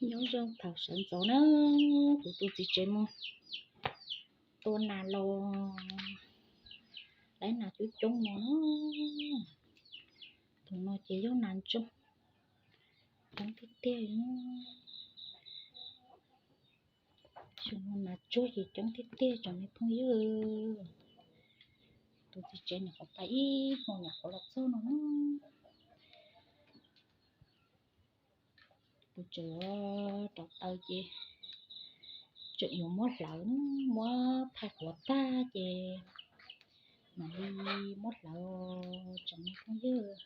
Nyob zoo thaum sawv ntxov na, kuv tus txiv tsev mus tua nas los, lawv nas coob coob no na. Tus no ces yog nas ntsuag, coob tiag tiag. Xyoo no nas tsuag ces coob tiag tiag tsoom me phooj ywg. Tus txiv tsev nyuam qhuav pais ib hmo nyuam qhuav los txog no na. Kuv tseem rauv taws ces tseem yuav muab hlawv, muab phais quav tag ces mam li muab hlawv tsoom me phooj ywg.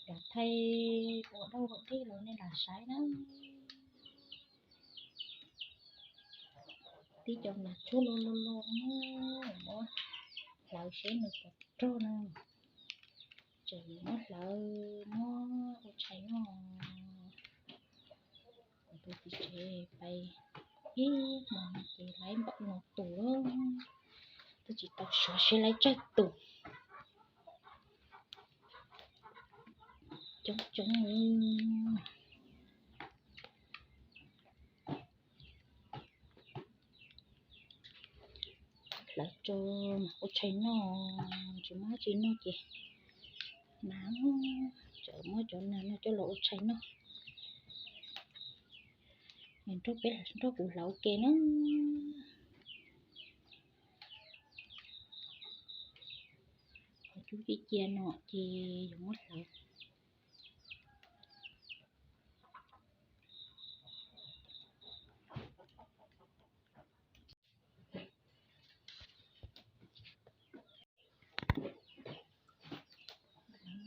Lam thaij ua dab ua dej los nej lam saib na. Tib cov nas tsuag loj loj loj, muab hlawv seb nws puas rog na. Tseem muab hlawv muab ua tshais noj. Kuv tus txiv tsev pais ib hmo no ces lawv npaum no tus, twb tsis tau suav seb lawv tsawg tus. Coob coob li. Hlawv tso mam ua tshais noj, tsis muaj dab tsi noj ces nas, tseem muab cov nas no coj los ua tshais noj. Nrog peb, nrog kuv hlawv ua ke na. Qhov cub cia cia no ces yuav muab hlawv.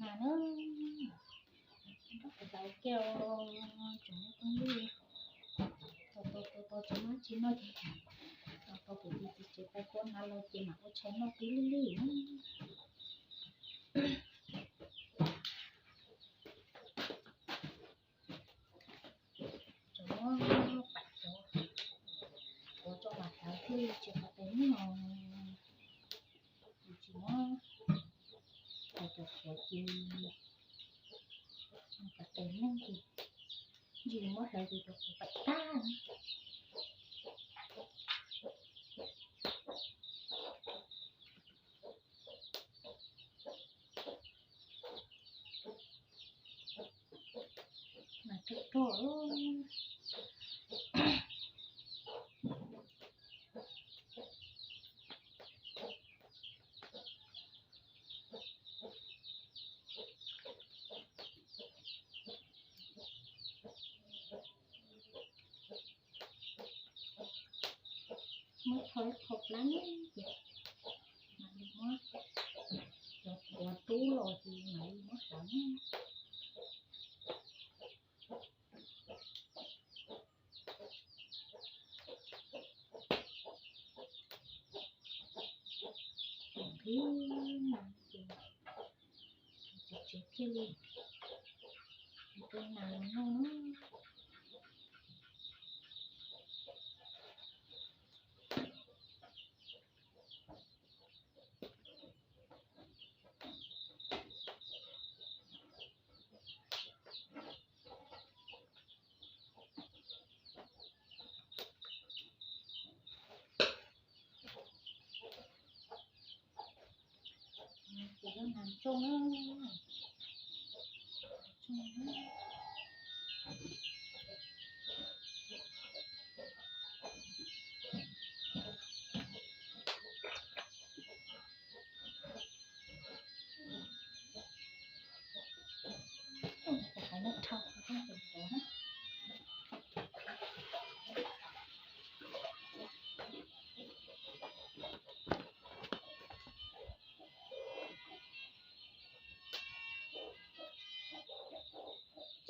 Nas na, kuv hlawv kiag tsoom me phooj ywg, tau tau tau tau tsis muaj dab tsi noj ces tau tau kuv tus txiv tsev pais tua nas los ces mam ua tshais noj tib lij lij. Tsuas muab pais cov quav tso mam hlawv thiaj li tsis qas tes neeg os. Tsis muab pais cov quav ces qas tes neeg ces ntsis muab hlawv ces cov quav pais tag. Nas rog rog. Muab tho ib qho plab ces mam li muab cov quav rub los ces mam li muab hlawv. Nqhis no ces txiv tsev thiaj li tua nas los noj na. Ces yog nas tsoo na.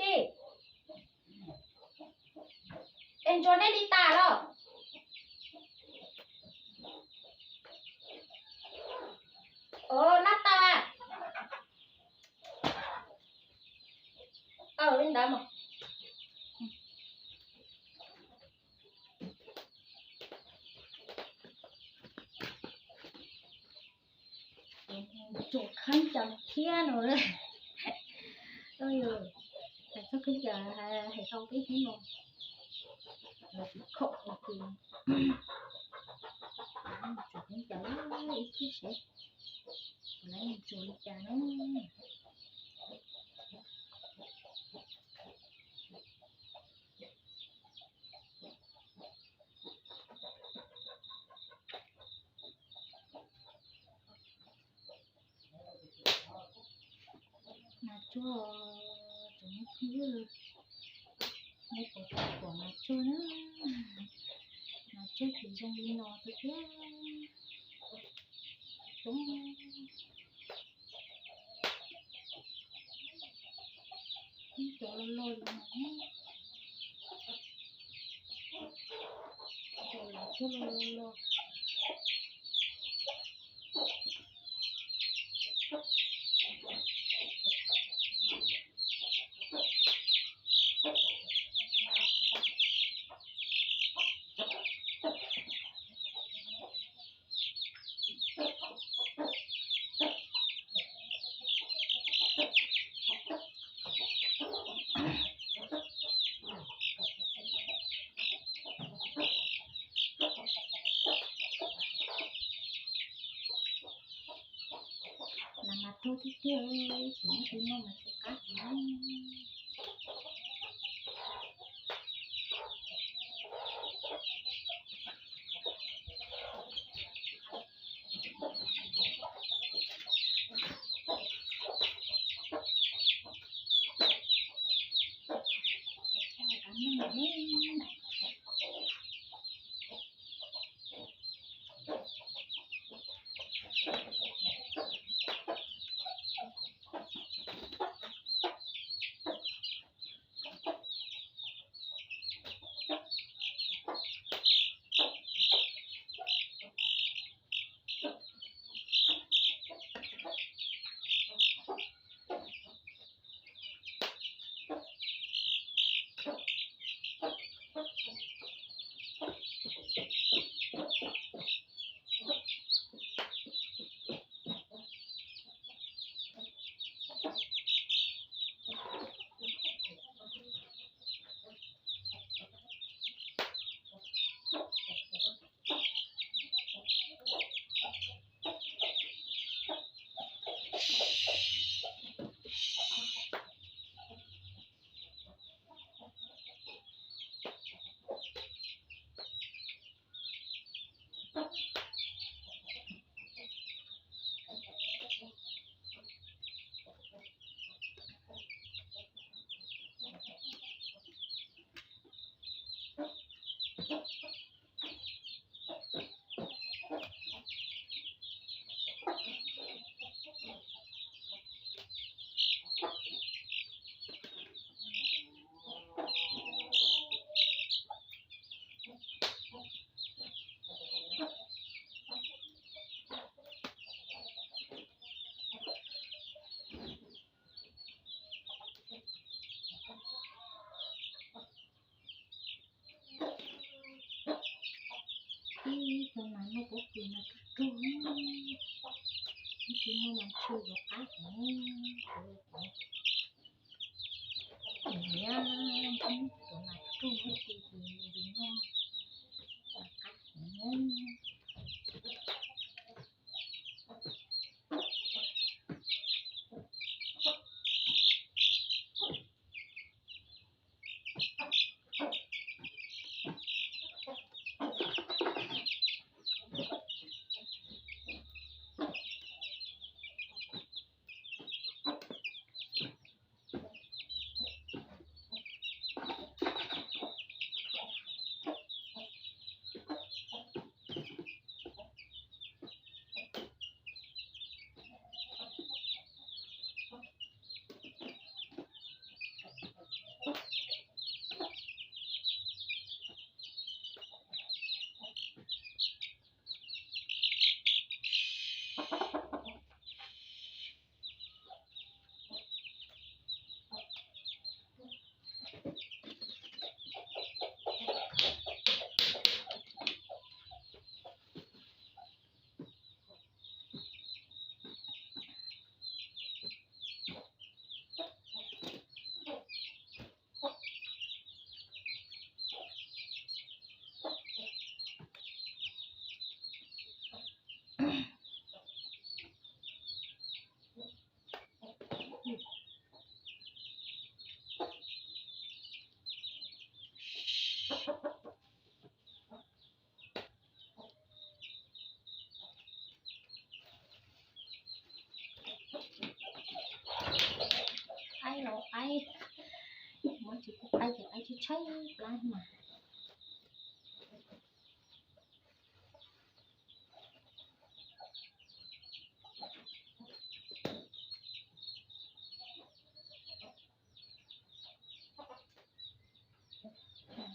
Tsis, es ntsuag nej li tas los? Ov, nab tas. Aw, li ntawd mas. Tsuas kheeb cov thiab no. Yus, Txog keeb cai hais tau peb hnub no, lawv tsis khoom no ces txog keeb cai ib pliag seb lawv ntsuas li cas na. Nas tsuag, tsoom phooj ywg, nej puas pom nas tsuag na? Nas tsuag ces zoo li no xwb thiab. Coob ib co loj loj li no, nas tsuag loj loj. Nas mas rog tiag tiag, tsis muaj tus noj mas tsis qab heev. Ib co nas noj pob kws mas rog rog, ib co noj mas tsw zov qab heev. Niam, cov nas rog no ces yus noj mas qab heev. Qaib ces qaib tshaib tshaib plab mas.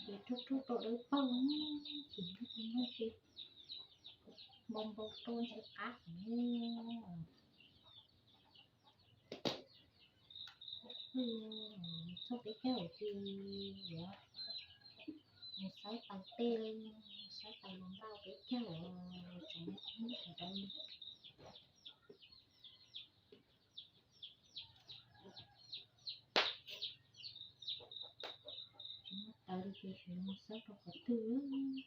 Ces rub rub rau dawb paug, tsis muaj tsis npau npau rau ntshe qab heev. Txog peb caug ces yuav mus xawb taws tej, xawb taws los npaj peb caug tseem mus sawv daws. Tsis muaj taws li ces yuav mus xawb rau qhov twg.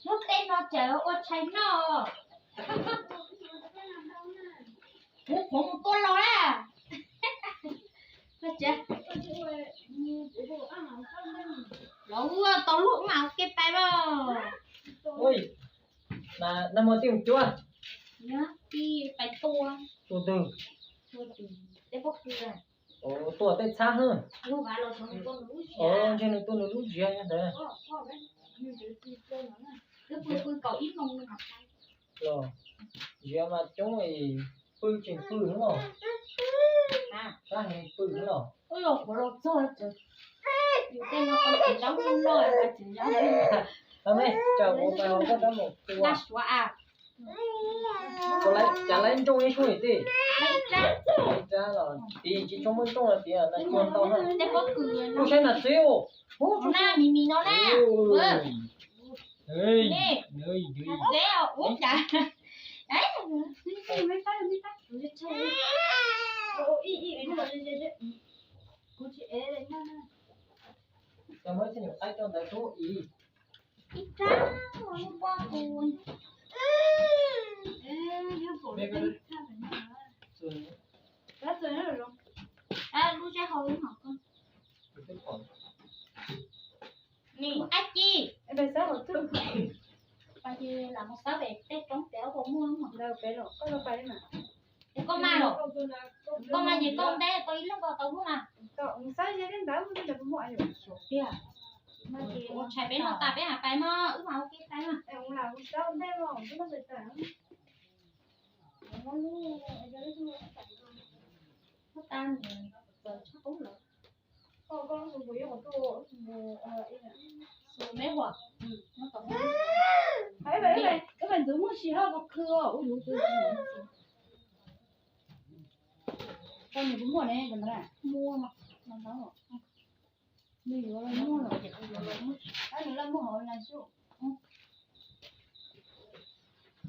Lub teb no tseem ua tshais noj. Kuv qhuav mus tua los na. Los ua tau lub mas ua ke pais los. Nag hmo twb mus cuab. Nyob tij pais tua. Tua twg? Tua twg? Tej pob kws. Tua tej txhab hwb. Ntshe nws tua nws lub ziav nyob ntawd. Los, ziav mas coob es pw tseem pw xwb los. Sab heev pw xwb los. Ua los txog, yus tej no tau tsis zaub no, tsis zaub. Tau me, tsam kuv pais hauv koj rab mus tua. Suav a. Cas laib nrooj ib suab tim. Ib rab los tim tsis tshua muaj nrooj los tim na tsuag ntau na. Kuv saib nas txiv. Na mis mis no na. Txev ua cas. Kuv tsis ev li na. Cov muab ib txhia nyuam qaib rau ntawd rub ib. Ib rab lub pob kuv. Lub zeb hau lub no koj. Nim ab ci. Pas ces lam mus xawb pem tej roob pem puas muaj. Es koj mas los, koj mas ces koj npeb koj ib leeg koj tau lub mas. Tiag. Mas ces ua tshais peb noj tas peb mam pais mog, wb mam ua ke pais mog. Ua tas txawm tshaj qub lawm. Meb hua. Ib pais ntxwv muaj si hab koj khw ua yuv twg. Koj nws kuv muaj ne, muaj, nws yuav muaj los, nws laj muaj hauv na xwb.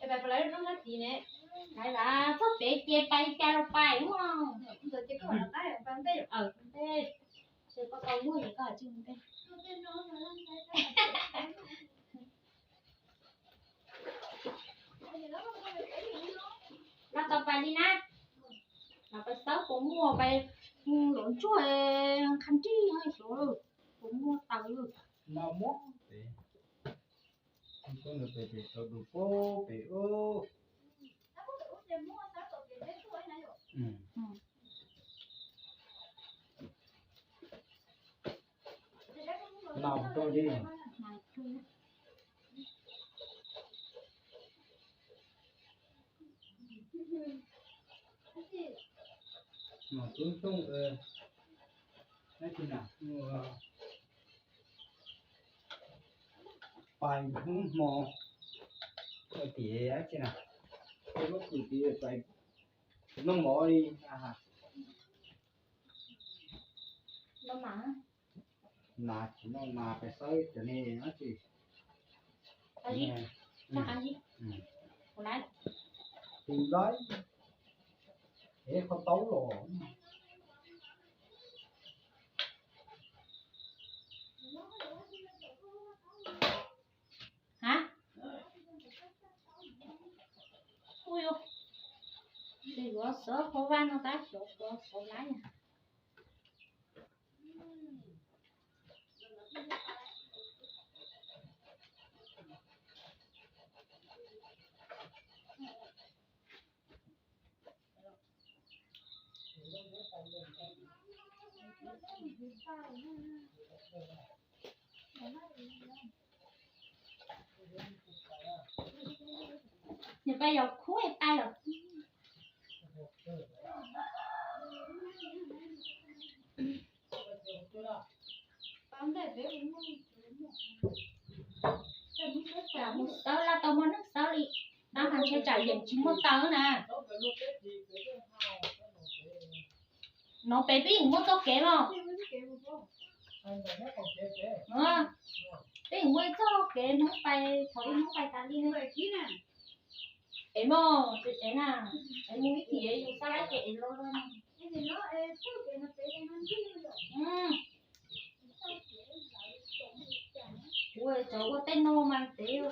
Es pais pom lawv roob sab tid ne, lawv lam txog pem ces pais cas los pais ua ntawd ces koj lam qab pais ntej, ntej, ces koj tau muaj ces koj tsis ntej. Los tau pais li na, los pais xawb puas muaj pais, los ntsuag qha nrig xyov puas muaj taws. Mas muab pem, koj nws pem pem tau dus puag pem ub. Naus rau li. Naus tub xyooj, dab tsi na, pais hnub hmo tim dab tsi na, lub kwm tim pais noj mov li. Nas tsis noj nas pais xawb cov ne dab tsi. Tus nlai, es qhov taub los. Ha, ua yuav, yuav xov qhov vaj no tab xyov xov lab. Nws pais yog khub pais lawm. Mus xawb laj tau muaj neeg xawb li, tab mas ntshe tsam yeem tsis muaj taw na. No pem twb yeem muaj txoj kev mas. Twb yeem muaj ib txoj kev Hmoob pais, thaum ub Hmoob pais tas li. Es mog, es na, es mus ib chim yus xab laib ces es los los. Kuv cov ua tej no mas tev.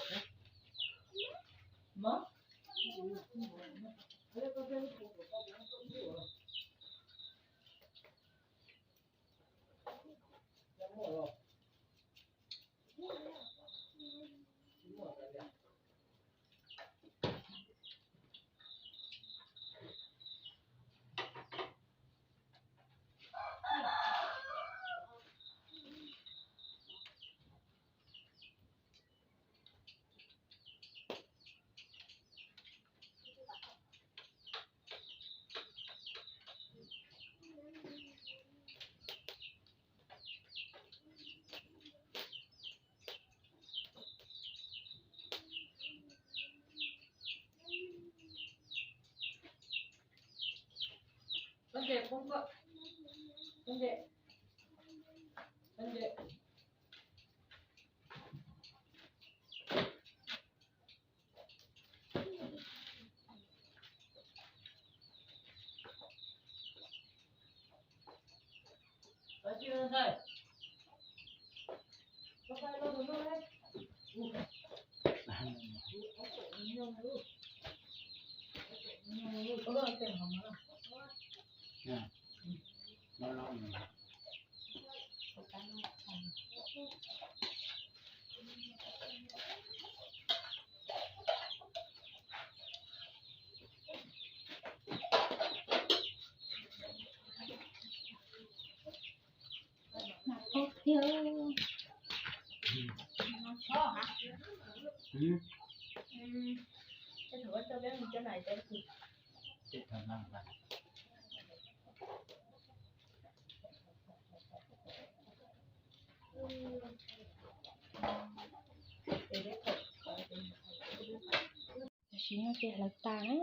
Tam sim no ces hlawv tas na,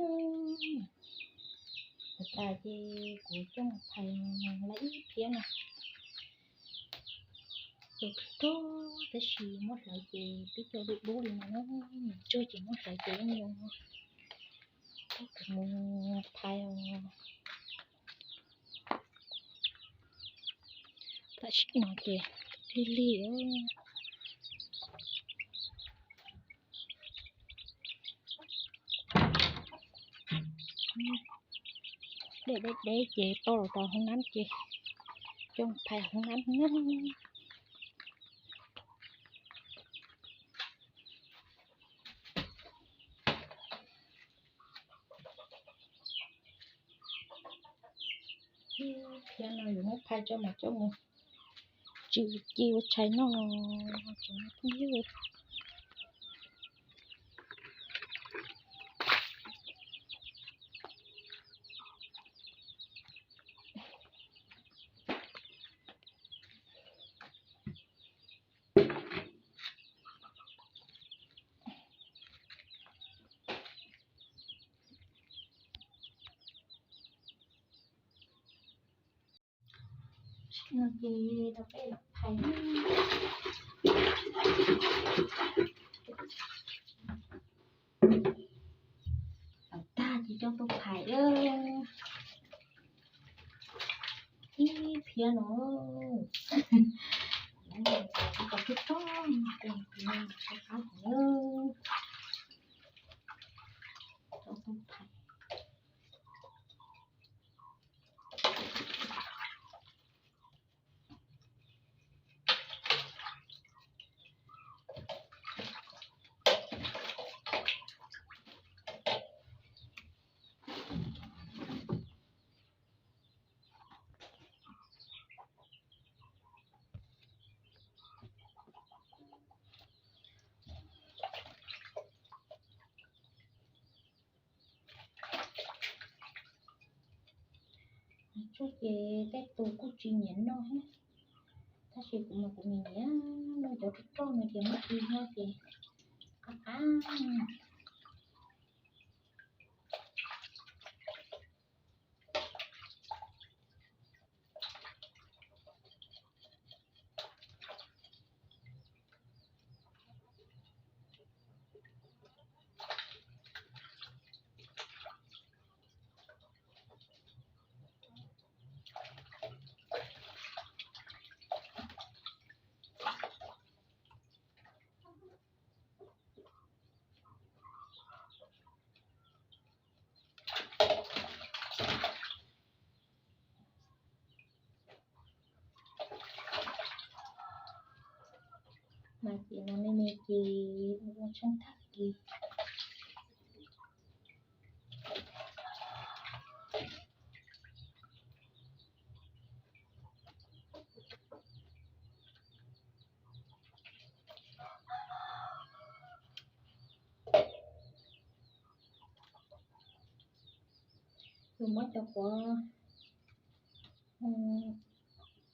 hlawv tas ces kuv coj mus phais lawv ib phiab no. Tus rog tab sis muab hlawv ces twb coj dub dub li no na, tsuag ces muab hlawv ces yeej zoo. Tab sis mus phais os. Tam sim no ces lig lig. Dej deb deb ces tau los rau hoob nab ces coj phais hoob nab na. Phiab no yus muab phais tso mas coj mus tsis ci ua tshais noj. No ces rau peb los phais. Tag ces coj tuaj phais. Ib phiab no, kom tib tog, coj tuaj phais. Tsuag ces tej tus kuj tsis nyiam noj thiab, tab sis kuv mas kuv nyiam noj cov roj roj no ces muab ci noj ces qab qab. Mas ces no me me ces ua tsheej tag kis. Yus muab cov quav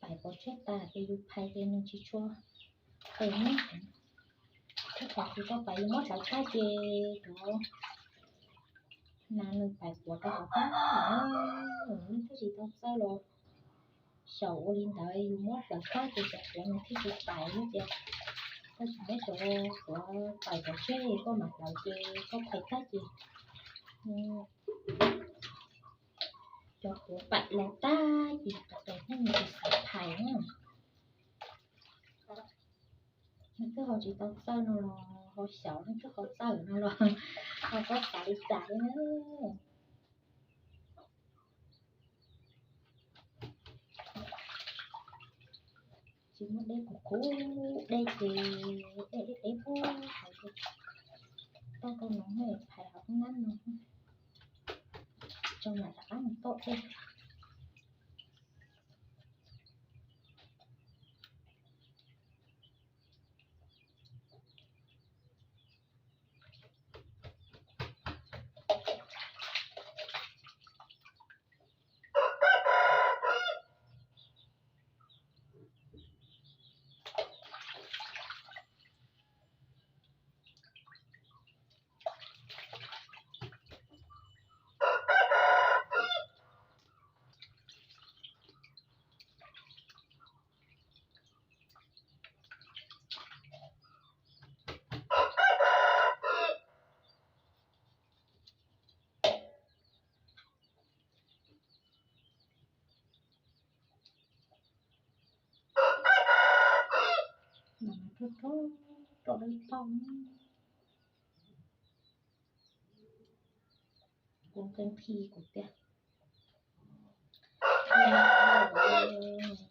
pais pov tseg tas ces yus phais ces nws tsis tshua qes ne. Tej qhov tsis tau pais yus muab hlawv tag ces cov nas nws pais quav rau hauv qab, nws thiaj li tau txawj los. Xyaum ua li ntawd yus muab hlawv tag ces cov quav nws thiaj tsis pais no ces koj tsis muab cov quav pais pov tseg koj mam hlawv ces koj phais tag ces cov quav pais los tag ces tom ntej nws tsis xav phais na. Leej twg ho tsis tau txawj no los ho xyaum, leej twg ho txawj no los ho txhob xav li cas li na. Tsis muaj dej kuv kuv dej ces dej deb deb puag hauv ces tau tau no ne, phais hauv nab no. Tso mam rov qab mus tom dej. Rau rau rau dawb paug. Kuv nqee phi kuv tiag.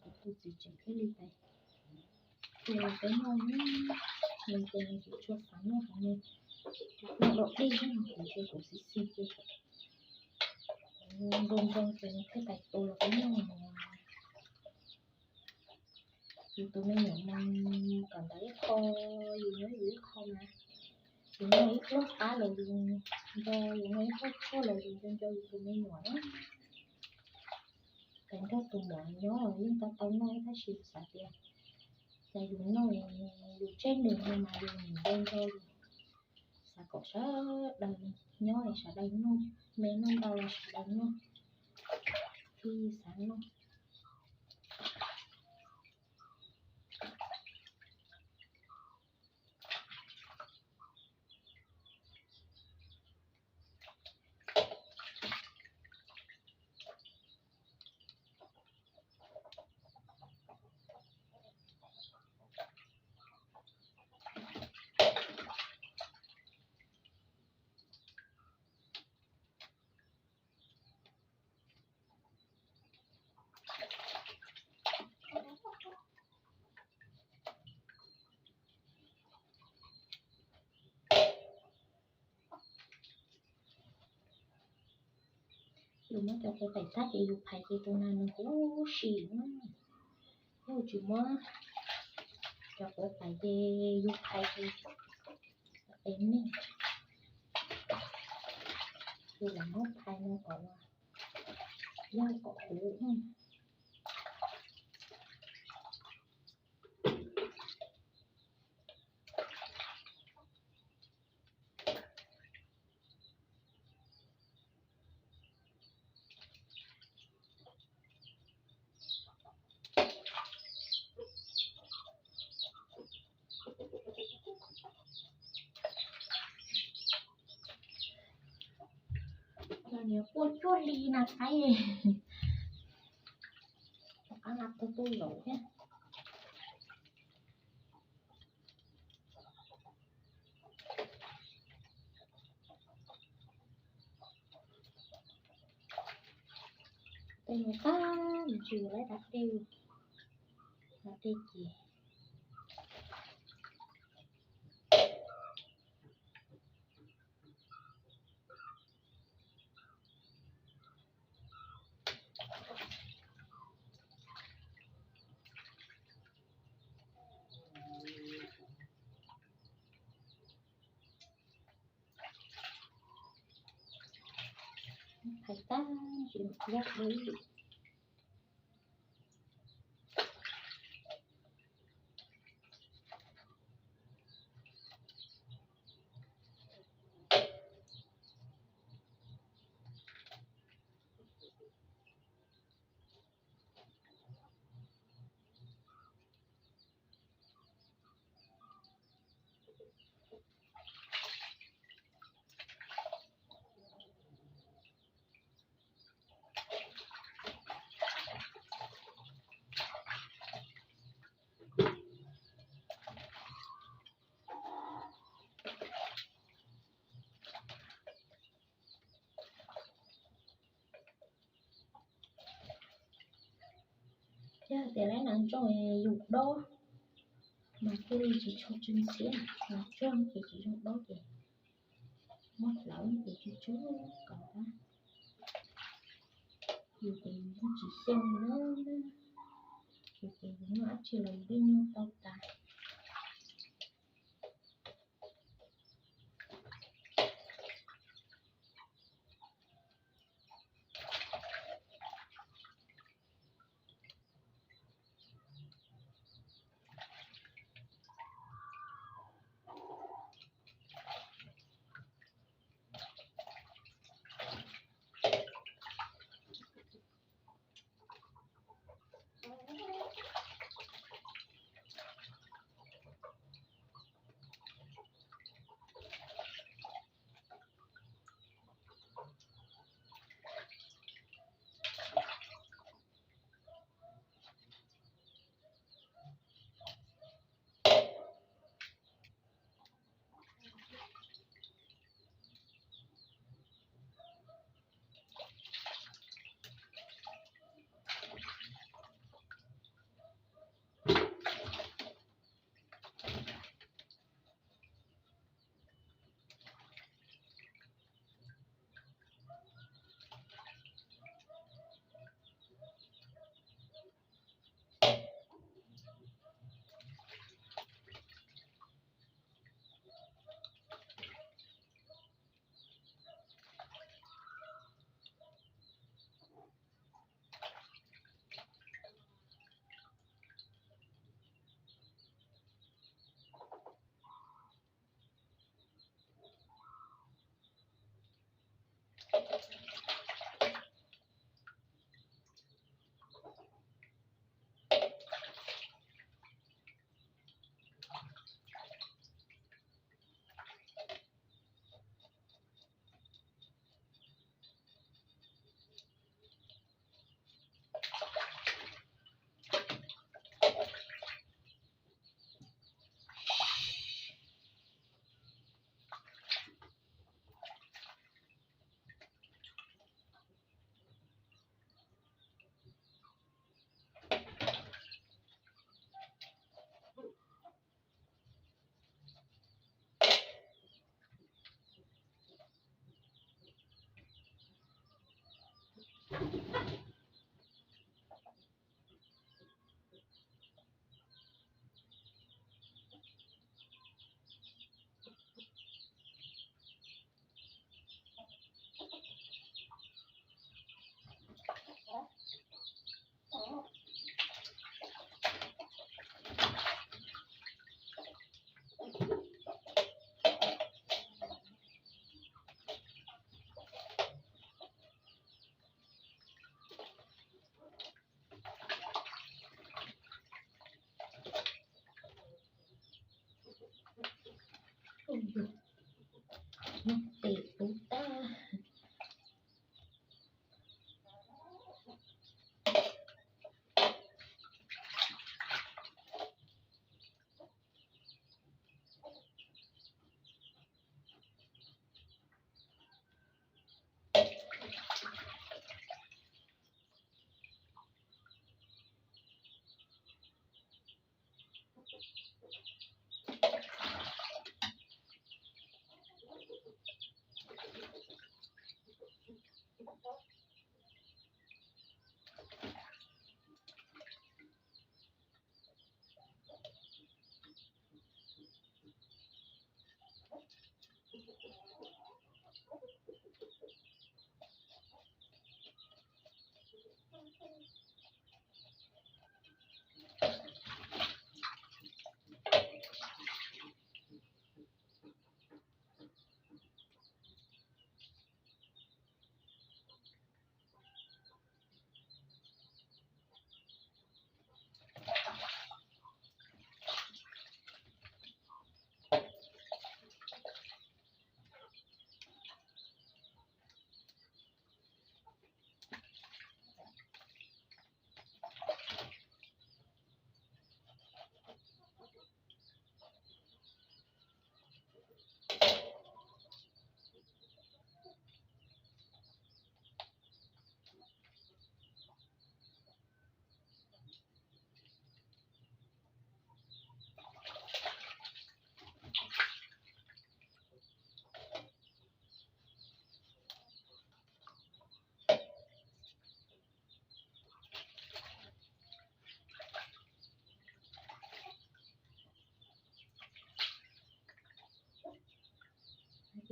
Kuv tus txiv tseem thiaj li pais tua los peb noj, nws ces nws tsis tshua xav noj hauv nws, noj dog dig nws ces kuv xib xis ces npau npau ces nws thiaj pais tua los peb noj no. Yus tus me nyuam mas kom ntawd ib qho, yus nyob yus ib qho mas yus noj ib pluag qab los yus nco, yus noj ib pluag tshuaj los yus nco nco yus tus me nyuam na. Ces nrog tus muam nyob yeej tau tau noj tab sis xav tias cas yus noj yus tseg nws no mas yus nco nco yus. Xav kom sawv daws nyob sawv daws noj, me noj ntau los sawv daws noj, thiaj xav noj. Yus muab cov quav pais tag ces yus phais ces tus nas nws huv si na. Yog tsis muab cov quav pais ces yus phais ces qes me. Yus lam muab phais no kom Yog kom huv. Niag quaj cuag li na qaib. Qab no tu tu zaum thiab. Tej no tag mus tsis laib dav tej, dav tej ces Hais tag ntsis yab dua ib lwm. Yog tias lawv nas ntsooj yus dob mas thiaj li tsis tshua tsw ntxhiab, nas ntsooj ces tsis zoo dob ces muab hlawv ces tsw tsw kom tag. Yus ces yus yeej tsis xyeej na, yus ces yus muaj dab tsi los yus yeej nyuaj tau tas.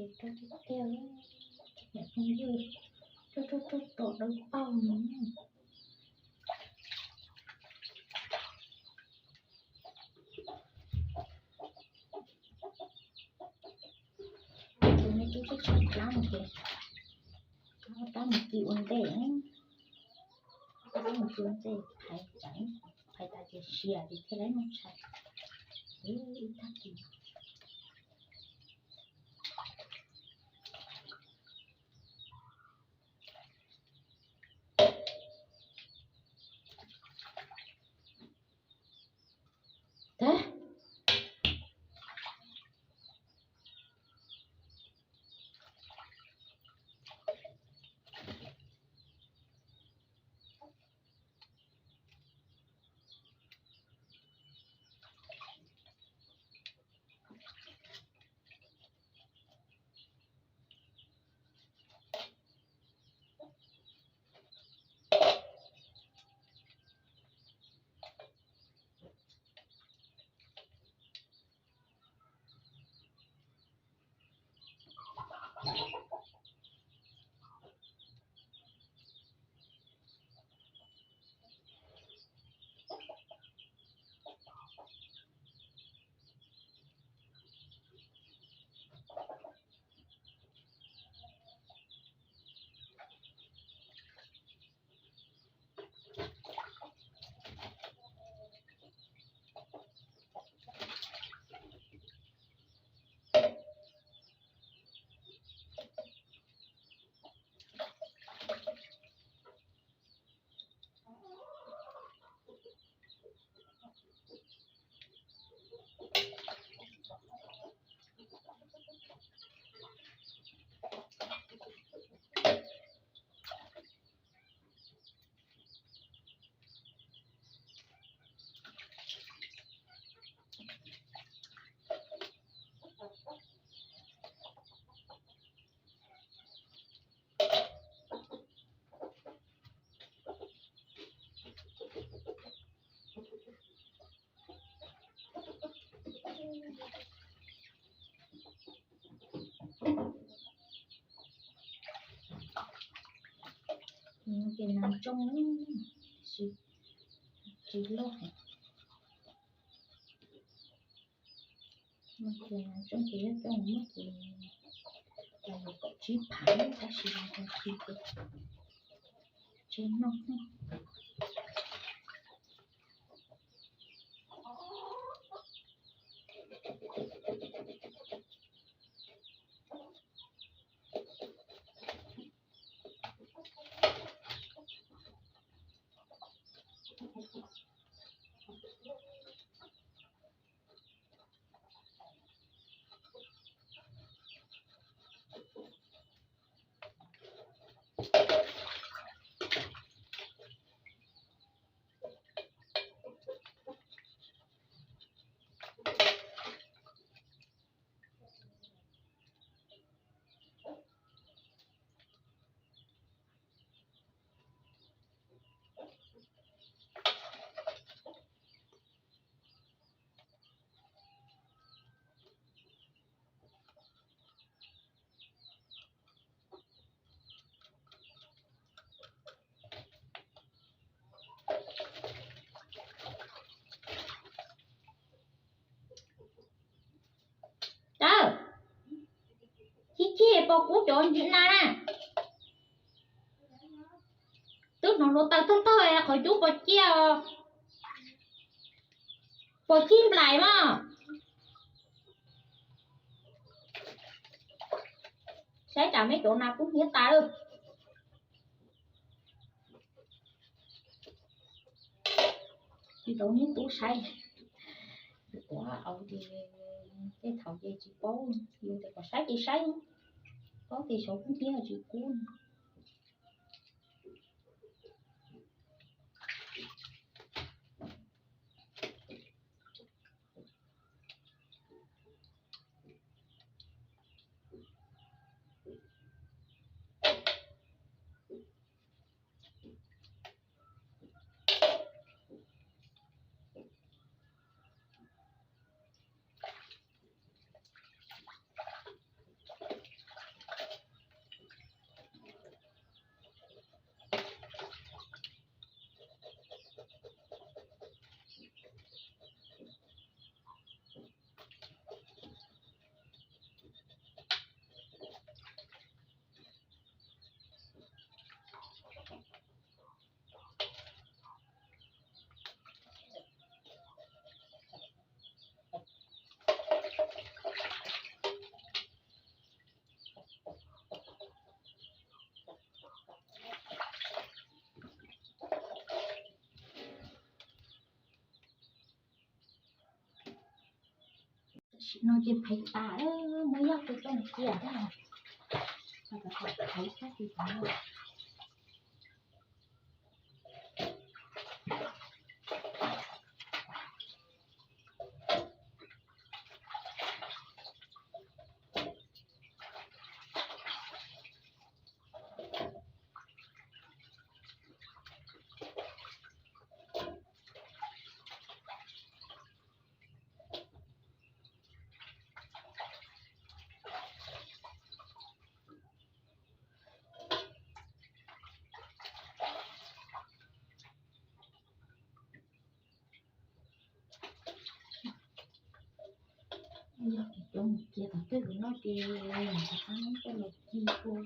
Rau tiag tiag, niam phooj ywg, rau rau rau rau dawb paug no. Tus me tub tshaj tshaj plab no ces rov qab mus kis ua ntej, rov qab mus kis ua ntej, phais tas, phais tas ces siav ces thiaj li noj tshais ib tag kis. Ces nas ntsooj, tsis loj heev. Ces nas ntsooj ces yuav coj mus muab ces kaum tsib phav tab sis mas tag kis ces tsis noj. Tawb, chib chib pos kub cov ntsis na na. Twb hnov hluav taws tawg tawg qhov cub pos ciaj, pos cib nplaim mas. Saib tsam meb cov nas kub hnyiab tas lawm. Tsis tau niag tub saib, kuv au ces tej thaum ces tsis paub, yus tias kom saib ces saib, paub tias xyov kub hnyiab tsis kub. No ces phais tas, muab yog tus coj cia thiab. Phais sab tim tas. Yog tias cov mus cia tom tej zaum no ces rov qab muab coj los ci ua.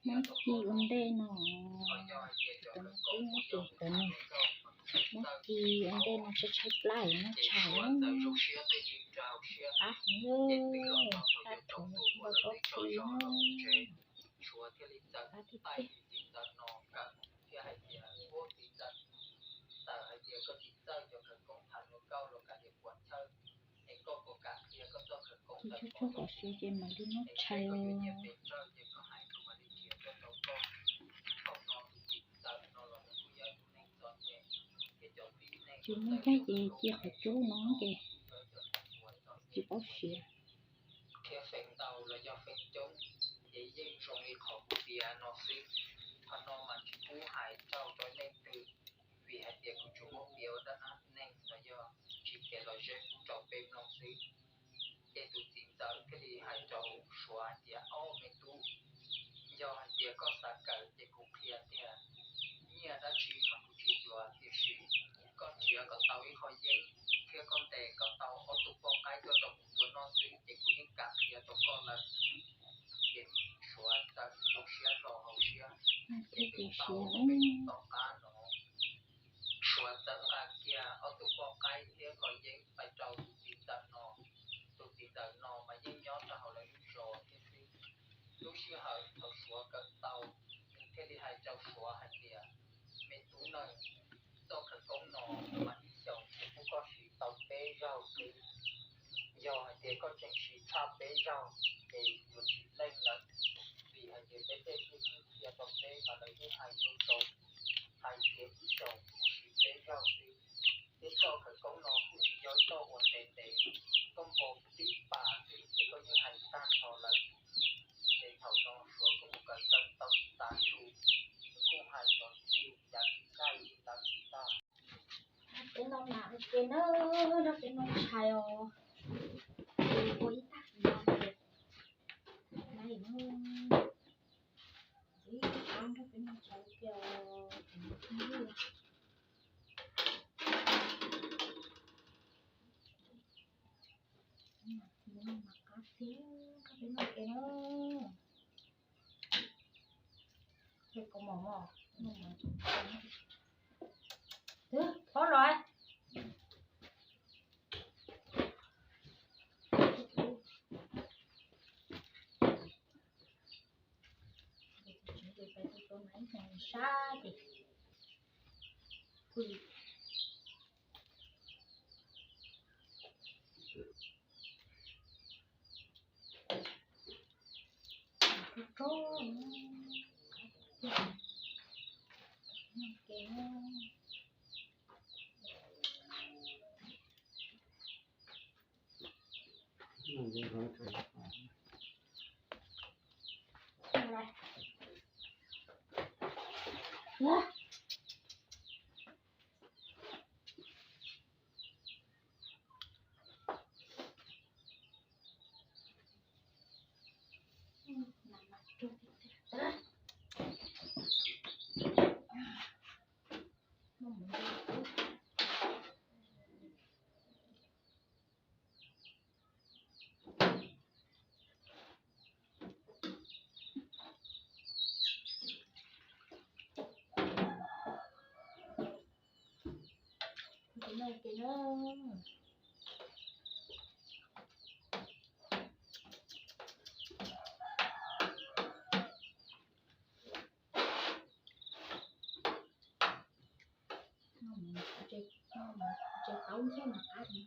Muab ci ua ntej no, muab ci ua ntej no tshaib tshaib plab, muab tshais qab heev lawm, qab thuav npau taub tsis na, qab tiag tiag. Ces tsuag tsuag kom siav ces mam li muab tshais. Tsis muaj ncaig ces cia qhov cub no ces tsis paub siav. Thiab feem ntau los yog feem coob, ces yeej zoo li qhov kuv piav no xwb. Qhov no mas tsis pub hais rau cov neeg twg, vim hais tias kuv tsuas muab piav ua dab neeg los yog tsis piav los zeb pub rau peb mloog xwb. Ces tus txiv ntxawm thiaj li hais rau Suav hais tias, Ob me tub, Yog hais tias koj xav kawm ces kuv qhia tiag, nyiaj dab tsi mas kuv tsis yuav, tiam sis koj nrhiav kom tau ib qho yeeb thiab koj ntes kom tau ob tug poj qaib tuaj rau kuv tua noj xwb ces kuv yeej kam qhia rau koj lawm. Ces Suav txawm zoo siab hlo hauv siab, ces twb tau ob peb hnub tom qab no, Suav txawm nqa kiag ob tug poj qaib thiab kho yeeb pais rau tus txiv ntxawm no. Tus txiv ntxawm no mas yeej nyob rau hauv lawv lub zos thiab xwb. Lub sij hawm thaum Suav kawm tau, nws thiaj li hais rau Suav hais tias, me tub na, txoj khawv koob no mas ib xyoos kuv pub koj siv tau peb zaug xwb. Yog hais tias koj tseem siv tshaj peb zaug ces yuav tsis leej lawm, vim hais tias peb tej phooj ywg qhia rau peb mas lawv yeej hais zoo zoo, hais tias ib xyoos kuv siv peb zaug xwb. Thiab txoj khawv koob no kuj tsis yog ib txoj uas ntev ntev, koj npo tib pas xwb ces koj yeej hais tag nrho lawm. Ces thaum no Suav kuj mus kawm ntawv tau ib tav su, nws kuj hais txog txij yav tsis tag li ntawd tag. Peb noj mas ua ke na, nrog peb noj tshais os. Ua ib tag no ces laiv no, ib tag nrog peb noj tshais ua ke os. Noj mas qab tiag, nrog peb noj ua ke na. Kaus mom, thov los. Sab ces kuj li. Rau rau ke. Tsev taub ntxhiab mas qab heev.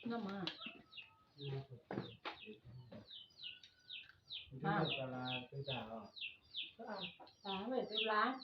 Noj mas. Tus lab.